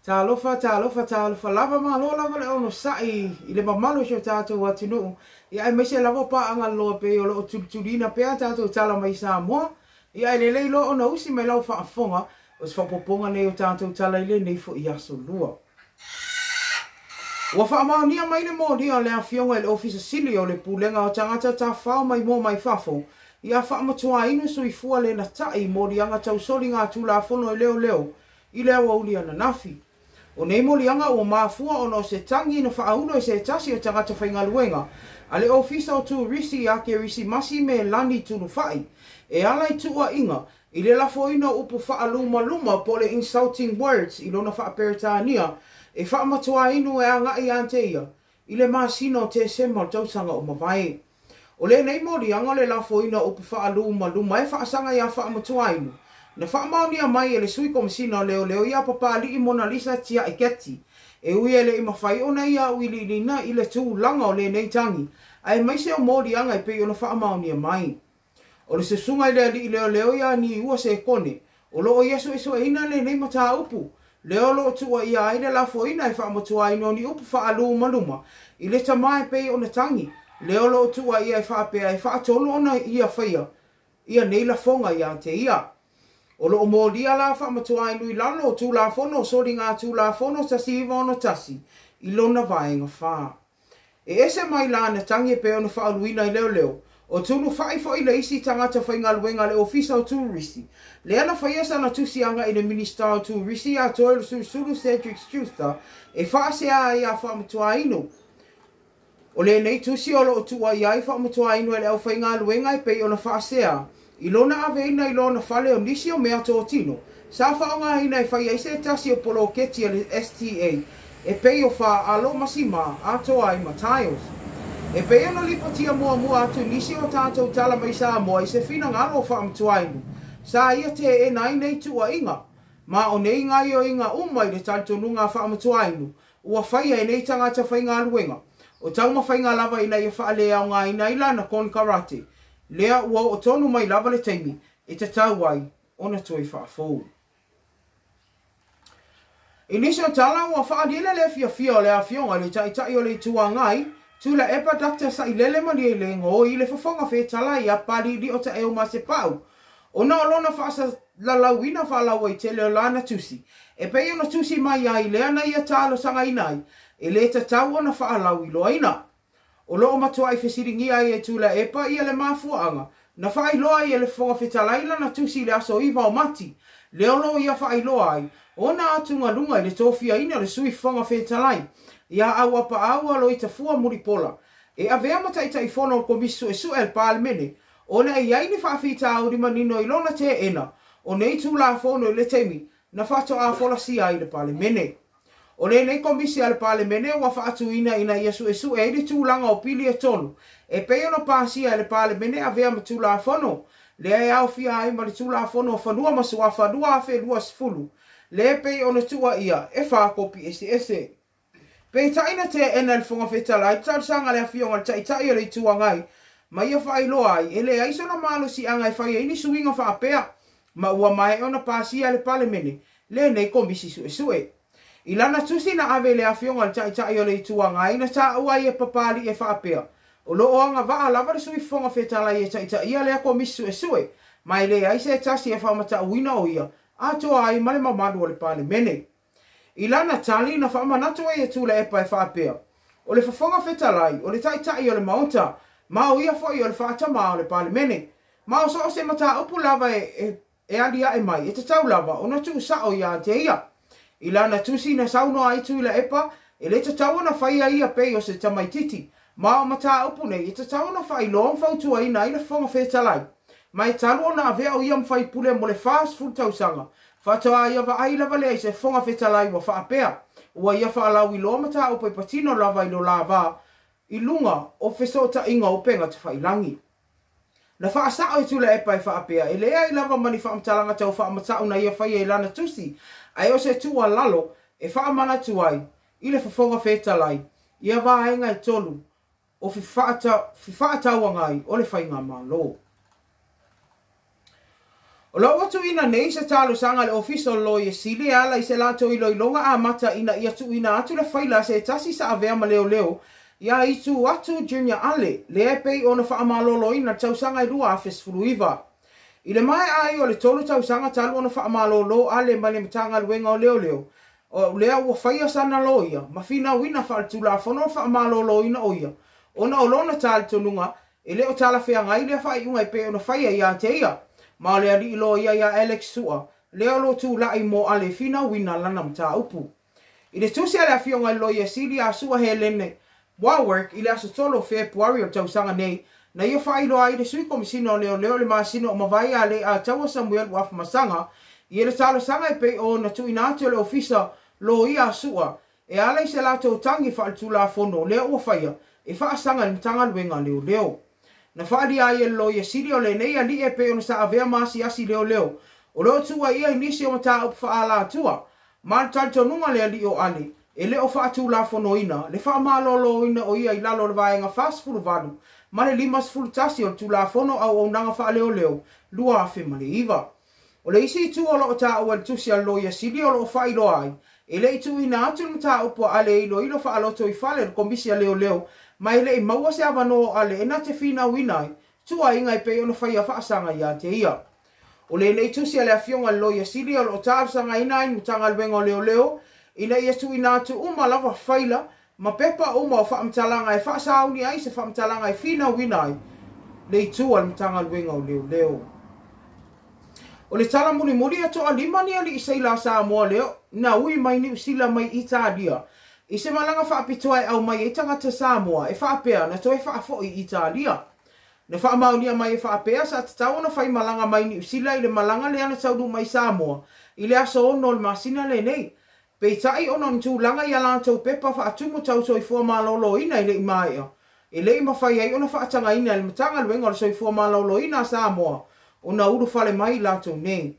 Talofa, talofa, talofa lava, malo lava le onosai i le mamalu o si o tatou atunuu, ia aemaise lava paaga loloa pei o lo o tulituliina pea tatou tala mai Samoa. Ia e lelei loa ona usi mai lau faafofoga o se faaopoopoga nei o tatou tala i lenei foi aso lua. Ua faamaonia mai le molia o le Afioga i le Ofisa Sili o le Pulega o Tagata Tafafao Maimoa Mai Fafo ia Faamatuainu Soifua Lenatai i moliaga tau soligatulafono i leoleo i le aoauli ananafi. O nei moliaga ua mafua ona o se tagi na faaulu e se tasi o tagata faigaluega a le Ofisa o Turisi ia Kerisimasi me Lani Tulufai e ala i tuuaiga i le lafoina o upu faalumaluma po o le insulting words i lona faa-Peretania e faamatuainu e agai ia te ia i le masina o Tesema o le tausaga ua mavae. O lenei moliaga o le lafoina o upu faalumaluma e faasaga iā Faamatuainu, na faamaonia mai e le Sui Komesina o Leoleo ia Papali'i Monalisa Tia'i Keti, e ui e le i mafai ona ia auiliiliina i le tulaga o lenei tagi, aemaise o moliaga e pei ona faamaonia mai. O le susuga i le alii leoleo ia Niua Sekone, o lo o ia suesueina lenei mataupu, lea o lo o tuuaia ai le lafoina e faamatuaina o ni upu faalumaluma i le tama e pei ona tagi, lea o lo o tuuaia e faapea e faatolu ona ia faia ia nei lafoga ia te ia. O lo o molia la faamatuainu i lalo o Tulafono o Soligatulafono 1961 i lona vaega 4. E ese mai lana tagi e pei ona faauluina i leoleo, o Tulufai foi le isi tagata faigaluega a le Ofisa o Turisi, lea na faia sana tusi agai i le Minisita o Turisi ia Toeolesulusulu Cedric Stuther e faasea ai ia Faamatuainu. O lenei tusi o lo o tuuaia ai Faamatuainu e le aufaigaluega e pei ona faasea i lona aveina i lona fale o nisi o mea totino sa faaaogaina e fai ai se tasi o poloketi a le STA e pei o faaalo ma simā atoa ai ma tiles. E pei ona lipotia muamua atu nisi o tatou tala mai Samoa i se finagalo o Faamatuainu sa ia teena ai nei tuuaiga, ma o nei gaoioiga uma i le talitonuga a Faamatuainu ua faia e nei tagata faigaluega o taumafaiga lava ina ia faaleaogaina ai lana konekarate lea ua oo tonu mai lava le taimi e tatau ai ona toe faafou. I nisi o tala ua faaalile le fiafia o le Afioga i le Taitai o le Itu Agai, Tuilaepa Doctor Sailele Malielegaoi i le fofoga fetalai ia Palili'o Taeu Masepau ona o lona faasalalauina faalauaitele o lana tusi e pei ona tusi mai ai lea na ia talosagaina ai e le tatau ona faalauiloaina. O lo o matuai fesiligia ai e Tuilaepa ia le mafuaaga na faailoa ai e le Fofoga Fetalai lana tusi i le aso 9 o Mati, lea o lo o ia faailoa ai ona atugaluga i le tofiaina o le Sui Fofoga Fetalai ia Auapaau Aloitafua Mulipola e avea ma Taitaifono o le Komisi Suesue a le Palemene ona e i ai ni faafitauli manino i lona teena o nei Tulafono i le taimi na faatoa folasia ai i le Palemene. O lenei Komisi a le Palemene ua faatuina ina ia suesue ai le tulaga o pili e tolu e pei ona pasia e le Palemene avea ma Tulafono, lea e aofia ai ma le Tulafono o Fanua ma Suafa 2020, lea e pei ona tuuaia e fa kopi eseese. Peitai na teena e le Fofoga Fetalai le talosaga a le Afioga i le Taitai o le Itu Agai ma ia faailoa ai e leai sona malosiaga e fai ai ni suiga faapea ma ua maea ona pasia e le Palemene lenei Komisi Suesue. I lana tusi na ave i le Afioga i le Taitai o le Itu Agai na taua ai e Papali'i e faapea, O lo o agavaa lava le Sui Fofoga Fetalai e taitaia lea Komisi Suesue, ma e leai se tasi e faamatauina o ia atoa ai ma le mamalu o le Palemene. I lana tali, na faamanatu ai e Tuilaepa e faapea, O le Fofoga Fetalai, o le Taitai o le Maota, ma o ia foi o le faatamā o le Palemene. Ma o so o se mataupu lava e e aliae mai, e tatau lava ona tuusao ia te ia. I lana tusi na saunoa ai Tuilaepa, e le tatau ona faia ia pei o se tamaititi, ma o mataupu nei e tatau ona faailoa ma fautuaina ai le Fofoga Fetalai. Ma e talu ona avea o ia ma faipule mo le 40 tausaga, faatoa ia vaai lava lea i se Fofoga Fetalai ua faapea, ua ia faalauiloa mataupu e patino lava i lo la va i luga o fesootaiga o upega tafailagi. Na faasao e Tuilaepa e faapea, e leai lava ma ni faamatalaga tau faamatau na ia faia i lana tusi, ae o se tuualalo e faamanatu ai i le Fofoga Fetalai ia vaega e tolu o fefaatauagai o le Faigamalo. O lo o ua tuuina nei se talosaga a le Ofisa o le Loia Sili e ala i se latou iloiloga amata ina ia tuuina atu le faila a se tasi sa avea ma leoleo ia Itu Atu Junior Ale, lea e pei ona faamaloloina i le tausaga e 2019. I le maea ai o le tolu tausaga talu ona faamalolo Ale mai le Matagaluega o Leoleo, o lea ua faia sana loia ma finauina faaletulafono le faamaloloina o ia ona o lona talitonuga E le o talafeagai lea faaiuga e pei ona faia ia te ia, ma o le alii loia ia Alex Sua lea o lo o tulai mo Ale finauina lana mataupu. I le tusi a le Afioga i le Loia Sili ia Sua Helene Warwick i le aso 3 o Fepuari o le tausaga nei, na ia faailoa ai le Sui Komesina o Leoleo i le masina o mavae ia Leiataua Samuel Uafumasaga i le talosaga e pei ona tuuina atu e le Ofisa Loia a Sua E ala i se latou tagi faaletulafono lea ua faia e faasaga i le Matagaluega a Leoleo. Na faaalia ai e le Loia Sili o lenei alii e pei ona sa avea ma asiasi leoleo o lo o tuuaia i nisi o mataupu faaalatua ma le talitonuga a le alii o Ale e le o faatulafonoina le faamaloloina o ia i lalo o le Vaega 48 ma le 51 o le Tulafono Auaunaga Faaleoleo 2009. O le isi itu o lo o taua i le tusi a le Loia Sili o lo o faailoa ai, e le i tuuina atu le mataupu a Ale e iloilo faalotoifale i le Komisi a Leoleo ma e le i maua se avanoa o Ale e na te finauina ai tuuaiga e pei ona faia faasaga ia te ia. O lenei tusi a le Afioga i le Loia Sili o lo o talosagaina ai le Matagaluega o Leoleo ina ia tuuina atu uma lava faila ma pepa uma o faamatalaga e faasauni ai se faamatalaga e finauina ai le itu a le Matagaluega o Leoleo. O le tala mulimuli e toalima ni alii seila a Samoa lea na ui mai Niu Sila mai Italia i se malaga faapitoa e aumai ai tagata Samoa e faapea na toe faafoi i Italia. Na faamaonia mai e faapea sa tatau ona fai malaga mai Niu Sila i le malaga lea na taunuu mai Samoa i le aso 6 o le masina lenei. Peitai ona o ni tulaga i a latou pepa faatumu tau soifua maloloina e le i maea, e le i mafai ai ona faatagaina e le Matagaluega o le Soifua Maloloina a Samoa ona ulufale mai i latou nei.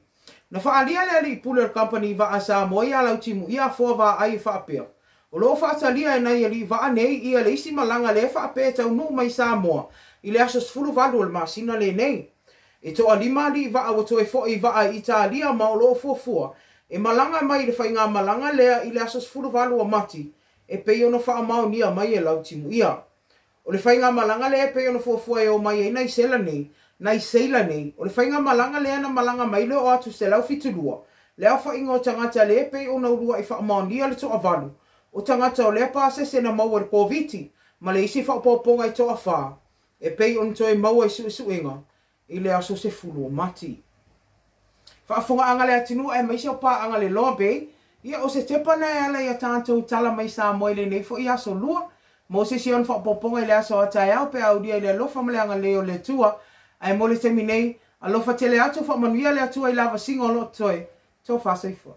Na faaalia le alii pule o le kamupani vaa a Samoa ia Lautimuia Afoa Vaai e faapea, O lo o faatalia e nai alii vaa nei ia le isi malaga lea e faapea e taunuu mai i Samoa i le aso 18 o le masina lenei. E toalima alii vaa ua toe foi i vaa i Italia ma o lo o fuafua e malaga mai i le faigamalaga lea i le aso 18 o Mati e pei ona faamaonia mai e Lautimuia. O le faigamalaga lea e pei ona fuafua e o mai ai nai sela nei, nai seila nei, o le faigamalaga lea na malaga mai le oo atu 172, le aofaiga o tagata lea e pei ona uluai faamaonia le toavalu o tagata o lea pasese na maua i le Koviti ma le isi faaopoopoga i toafa e pei ona toe maua i suesuega i le aso 10 o Mati. Faafogaaga le atunuu aemaise o paaga le Loa Bay, ia o se tepa na e ala i a tatou tala mai Samoa i lenei foi aso lua. Mo se isi ona faaopoopoga i le aso a taeao pe a aulia i le alofa ma le agalelei o le Atua. Ae mo le taimi nei, alofa tele atu, faamanuia le Atua i lavasiga o lo o totoe. Tofa soifua.